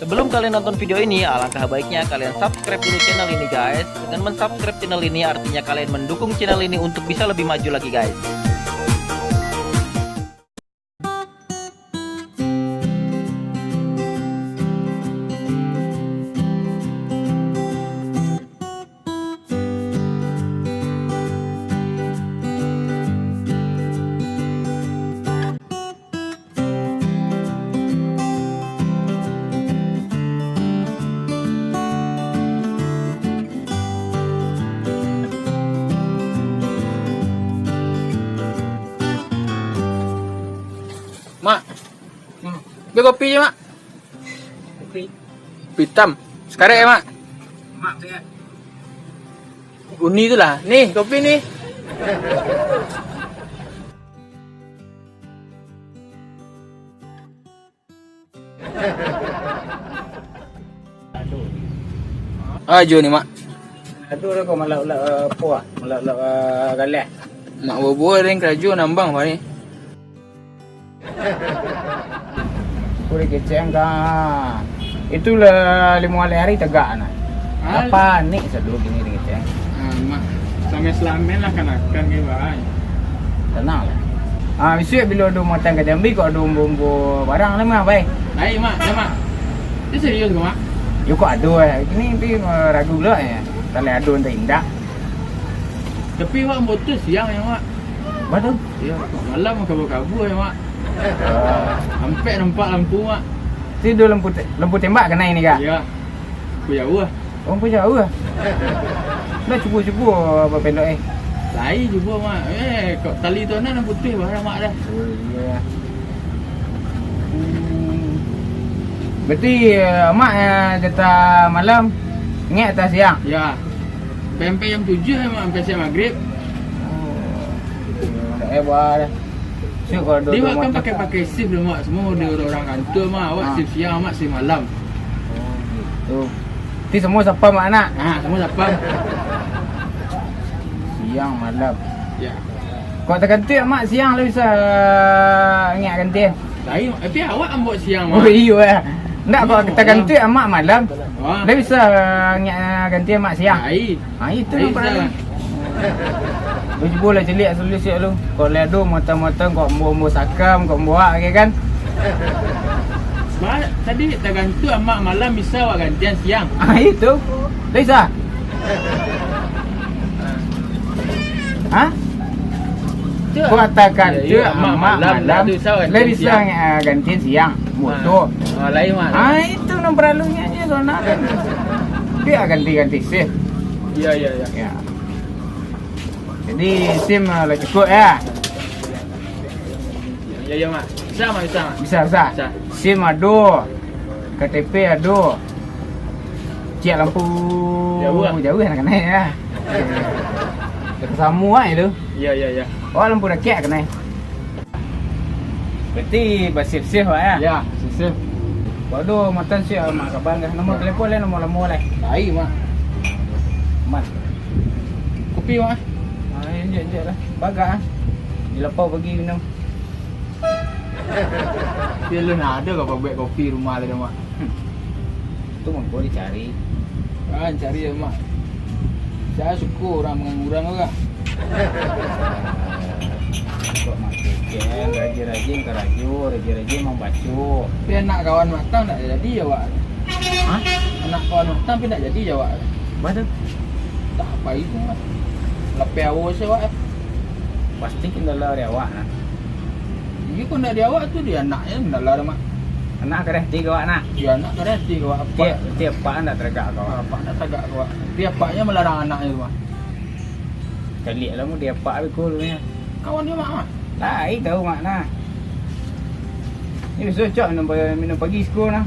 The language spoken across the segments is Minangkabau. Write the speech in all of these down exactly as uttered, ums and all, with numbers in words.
Sebelum kalian nonton video ini, alangkah baiknya kalian subscribe dulu channel ini, guys. Dengan mensubscribe channel ini, artinya kalian mendukung channel ini untuk bisa lebih maju lagi, guys. Mak, ambil kopi je, Mak. Kopi. Kopi hitam. Sekarek ya, Mak. Mak, saya. Uni tu lah. Nih, kopi nih. Ajo ni, Mak. Aduh, lah kau malak-malak, eh, apa ah? Malak-malak, eh, galeh. Mak bobo ring karajo nambang, Mak, ni. Kurik keceng ka. Itulah limo alih hari tegak nah. Ah. Panik sadu kini di keceng. Ah, Mak. Salamai-salamai lah kanakan ke, Bang. Tenang lah. Ah, bisuak bilo ado muatan ka Jambi, kok ado umbo-umbo barang lah, Mak, bai. Lai, Mak. Lai, Mak. Itu serius ke, Mak? Yo, kok ado, eh. Kini tapi, eh, ragu pulo, eh. Kalau ado, entah indak. Tapi, Mak, motor siang ya, Mak. Batul. Iyo, malam kabua-kabua ya, Mak. Ah. Ampek nampak lampu, Mak. Ti do lampu te-, lampu tembak kanai ni, kah? Iyo. Lampu jauah. Oh, lampu jauah, ah? Dah cubo-cubo bapelok, eh? Lai cubo, Mak. Eh, kok tali tu nan putuih barang, Mak, dah. Oh, iyo. Hmm. Berarti, eh, Mak, eh, jatah malam, ngek atau siang? Yo. Sampai jam tujuah, Mak, sampai siang magrib. Oh. Eh, bah. Siap kalau dua-dua motor. Dia kan pakai-pakai shift dulu, Mak. Semua ada orang-orang kantor, Mak. Awak shift siang, Mak, shift malam. Oh, gitu. Ti semua sapam, Mak, nak? Ah, semua sapam. Siang, malam. Yo. Kok takantuak, Mak, siang lah bisa ngek gantian? Lain, tapi awak ambo siang, Mak. Oh, iyo, eh. Ndak, kok takantuak Mak malam. Wah. Lah bisa ngek gantian Mak siang? Lain. Ha, itu nan paralu. Lu cubo lah caliak dulu siap lu. Kok lai ado muatan-muatan, kok ambo-ambo sakam, kok ambo awak, kan? Mak, tadi takantuak Mak malam bisa awak gantian siang. Ha, itu. Lah bisa. Ha? Kok takantuak Amak malam, lah bisa gantian siang. Motor. Ah, lain, Mak. Ah, itu nan paralunyo je, sanak kan. Biar ganti-ganti SIM. Iyo, iyo, iyo. Yo. Jadi, SIM, ah, lah cukuik, yo? Iyo, iyo, Mak. Bisa, Mak, bisa, Mak. Bisa, bisa. Bisa. SIM ado, KTP ado. Ciek lampu jauah, jauah nak kanai, yo. Samo ai tu. Iyo, iyo, iyo. Oh, lampu dakek kanai. Berarti basif-sif, Mak, yo? Yo, basif-sif. Kok ado muatan siap, Mak, kabaran kah? Nomor telepon lai, nomor lamo lai. Lai, Mak. Aman. Kopi, Mak? Ah, injek-injek lah. Bagak, ah. Di lapau pagi minum. Tapi alun ado ka pabuek kopi rumah tadi, Mak. Hmm. Tu mangko dicari. Ah, cari yo, Mak. Saya suko urang mangangguran tu, Kak. Kok Mak Keken, rajin-rajin karajo, rajin-rajin mambaco. Tapi anak kawan Mak Tang ndak jadi awak. Hah? Anak kawan Mak Tang tapi ndak jadi awak. Batua? Dah, apa itu, Mak? Lapeh awak se, Wak. Pasti kendala dari awak, nah. Iyo, kok ndak di awak tu, di anaknyo, ndak lah, Mak. Anak kareh hati ka awak, nah. Iyo, anak kareh hati ka awak. Tiap, tiap apak ndak tagak ka awak. Apak ndak tagak ka awak. Tiap apaknyo malarang anaknyo tu, Mak. Kaliak lah, mau di apak beko tu nyo. Kawan nyo, Mak, Mak. Lai tahu, Mak, nah. Ni biaso cok minum, minum pagi siko, nah.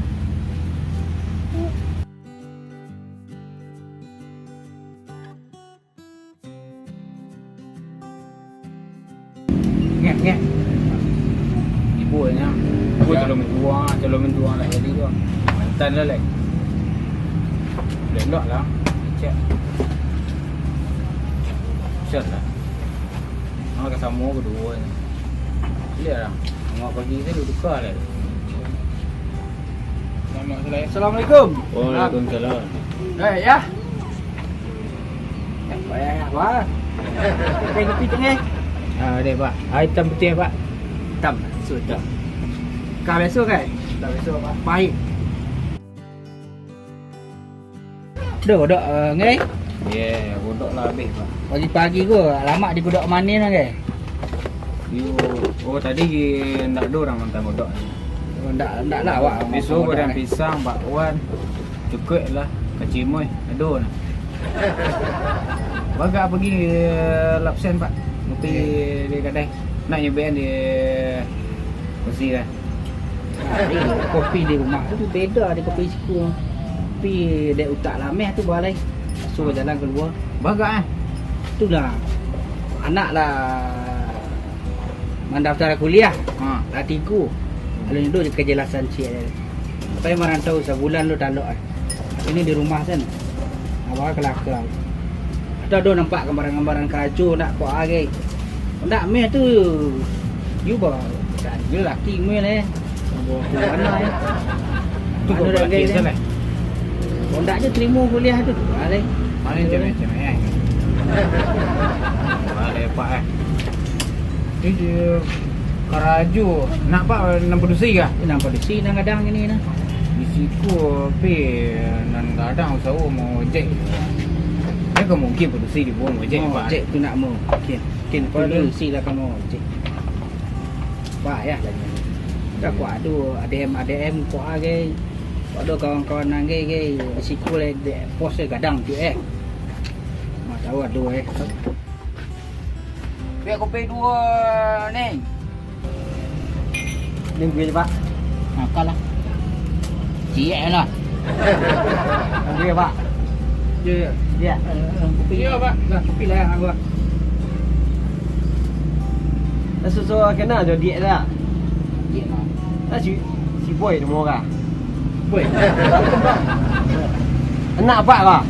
Ngek, ngek. Ibu nyo. Ibu calon mentua, calon mentua lah jadi tu. Mantan lah, lai. Lelok lah. Cek. Siap lah. Ang ka samo kaduo nyo. Iyo lah. Ang pagi tu duka lah. Assalamualaikum. Waalaikumsalam. Eh, ya. Eh, apa ya, apa? Ada kopi tengah? Ah, ada, Pak. Ah, hitam putih, Pak. Hitam, sudah. Kau biasa, kan? Kau biasa, Pak. Pahit. Duh, dok, eh, ngai? Ye, godok lah habis, Pak. Pagi-pagi ko, lamak di godok manih lah, ngai? Yo, oh, tadi ndak ado urang mantang godok. Oh, ndak, ndak lah awak. Biaso mantang godok, eh. Pisang, bakwan, cukuik lah, kacimoi, ado lah. Bagak pagi, eh, lapsen, Pak. Ngopi di kadai. Nak nyobakan di kursi lah. Nah, iyo, kopi di rumah tu beda dari kopi siko. Kopi dek utak lameh tu balai. Suruh jalan kalua. Bagak, eh? Itulah. Anak lah mandaftar kuliah. Ha. Lah tigo. Lalu itu kejelasan ciek. Tapi marantau sabulan tu talok, eh. Ini di rumah sen. Awak kelakar. Atau ado nampak gambaran-gambaran karajo nak kok agai. Ndak meh tu. Yu ba. Yu laki meh leh. Bawa tu mana, eh? Tu kok berarti sen, eh? Kok ndak je terima kuliah tu. Alai. Mana cemeh-cemeh, eh? Alai, Pak, eh. Ini karajo. Nak, Pak, nan padusi kah? Nan padusi nan gadang ini nah. Di siko, tapi nan gadang usaho mangojek. Ndak ka mungkin padusi dibawa mangojek, Pak. Mangojek tu ndak mungkin. Mungkin padusi lah ka mangojek. Pak, ya. Dah kuat tu, A D M, A D M kuat agai. Kuat tu kawan-kawan nan agai, agai. Di siko lah, di pos gadang tu, eh. Mak tahu ado, eh. Biar kopi duo, Neng. Neng, duit, Pak. Makan lah. Ciek lah. Duit, Pak. Yo, yo. Yo. Eh, eh, kopi. Yo, Pak. Lah, kopi lah yang aku. Lah, susu kena jo diet lah. Diet lah. Lah, si, si boy tu murah. Weh. Anak apak ko?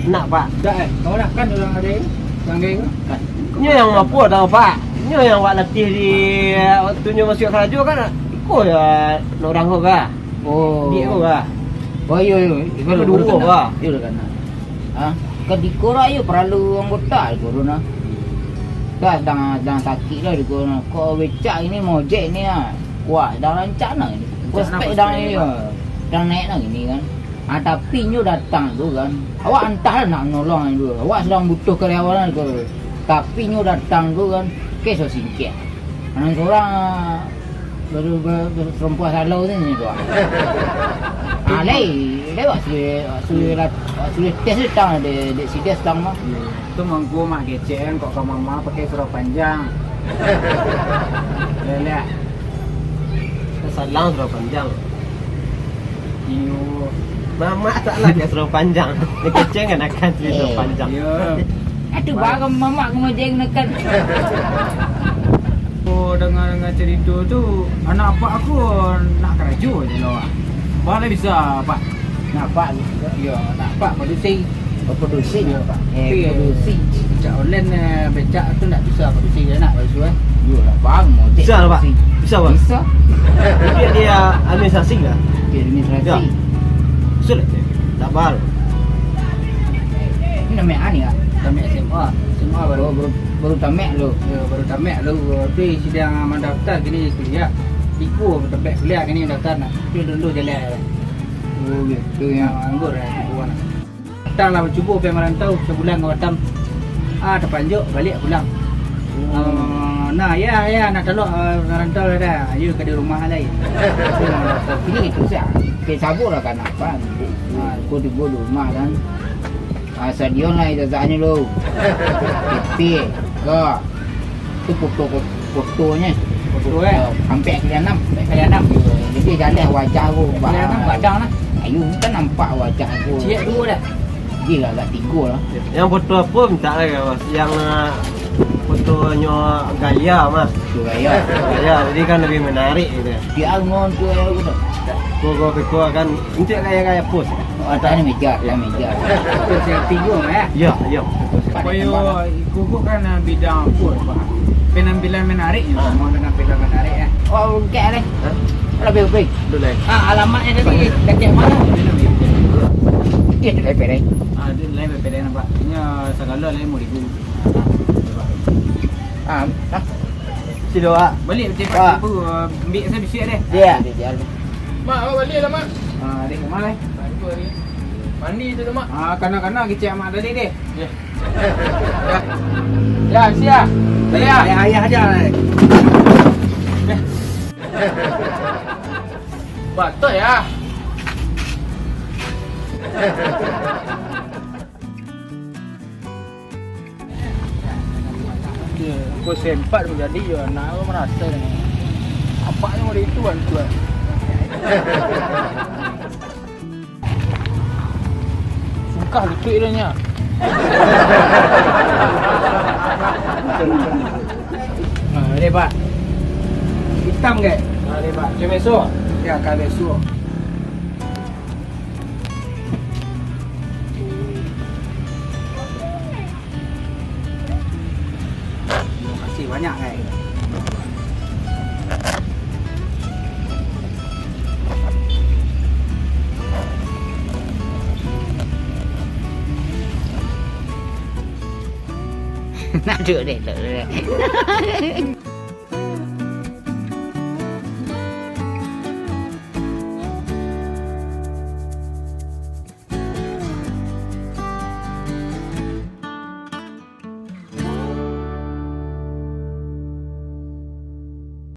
Anak apak. Dak, eh. Kau lah kan urang ado tu. Urang geng tu. Kan. Nyo yang apo tau, Pak? Nyo yang wak latih di waktu nyo masuak karajo kan. Iko yo nak urang ko kah? Oh. Diak ko kah? Oh, iyo, iyo. Iko duo ko kah? Iyo, dah kana. Ha? Kadiko rayo paralu anggota iko tu nah. Dah, sedang, sedang sakik lah iko nah. Kok becak ini mojek ni ah. Kuat, sedang rancak nah ini. Prospek sedang ini, Pak. Sedang naik nah ini kan. Ah, tapi inyo datang tu kan, awak antahlah nak manolong inyo tu. Awak sadang butuah karyawan tu. Tapi inyo datang tu kan, kes lah singkek. Nan surang, ah, baru, baru, baru serompoh salau tu inyo tu, ah. Ah, lai, lai wak suruh, suruh lat-, suruh tes tu tang dek, dek si Des tang mah. Iyo. Tu mangko mak kecek kan, kok ka mama pakai surau panjang. Liek, liek. Salang surau panjang. Iyo. Mamak salah dia surau panjang. Dia keceng kan akan surau panjang. Iyo. Aduh, baru mamak ngojek nekan. Oh, dengar-dengar cerita tu, anak apak aku nak karajo je lah. Mana bisa, Pak? Nak apak, iyo, nak apak padusi. Oh, padusi. Iyo, Pak. Eh, tapi padusi. Becak online, eh, becak tu ndak bisa padusi je nak, padusi, eh. Iyo lah, bang, mojek. Bisa lah, Pak. Padusi. Bisa, Pak. Bisa. Tapi dia administrasi lah. Dia administrasi. Ya. Sulit, eh. Tak bahal. Ini namanya ani, Kak? Tamat S M A. S M A baru. Oh, baru, baru tamat lu. Ya, baru tamat lu. Tapi sidang mandaftar kini kuliah. Iko tamat kuliah kini daftar nak. Tu dulu jalan. Oh, gitu ya. Ah, anggur lah, gitu kan. Datang lah mancubo pai marantau sabulan ka Batam. Ah, tapanjok, baliak pulang. Hmm. Ah, nah, ya, ya, nak talok, ah, marantau lah dah. Ayo ka di rumah lai. Kini itu sia. Oke, sabo lah kan apa? Ah. Ko tibo di rumah kan. Ah, stadion lah itu saatnya lo. Titik. Ka. Tu foto, fotonyo. Foto, eh? Ampek kali anam. Ampek kali anam. Jadi jaleh wajah ko. Ampek kali anam, gadang lah. Ayo, kan nampak wajah ko. Ciek duo dah. Jadi lah, agak tigo lah. Yang foto apo minta lah, Bos? Yang, ah, fotonyo gaya mah. Foto gaya. Gaya, jadi kan lebih menarik gitu. Dia ngon tu, eh, gitu. Ko, ko, ko, ko kan. Encik gaya-gaya pos. Oh, atas ni meja, atas meja. Pos yang tigo, eh? Ya, ya. Koyo iko ko kan, ah, bidang pos, Pak. Penampilan menarik juga, ah, mau penampilan menarik, eh. Oh, enggak deh. Hah? Lah, beh, beh. Tu lah. Ah, alamatnya tadi dekat mana? Dia tu lah, beh. Ah, dia lain beh, nampak. Nya sagalo lain mau ribu. Ah, ah. Silo, ah. Balik macam Ah. Apa, uh, ambil saya bisiak deh. Dia. Mak, awak balik lah, Mak. Ah, dek, ke mana, eh? Mandi tu, Mak. Ah, kana-kana kecek Mak tadi deh. Ya. Ya, sia. Ya. Ayah, ayah aja lah. Batok ya. Ko sempat menjadi yo anak ko merasa ni. Apaknyo model itu kan tuan. Sungkah lucuik dia nya. Nah, ini, Pak. Hitam, kek? Nah, ini, Pak. Macam esok? Ya, kayak esok. Makasih banyak, guys. Nak duduk deh, duduk deh.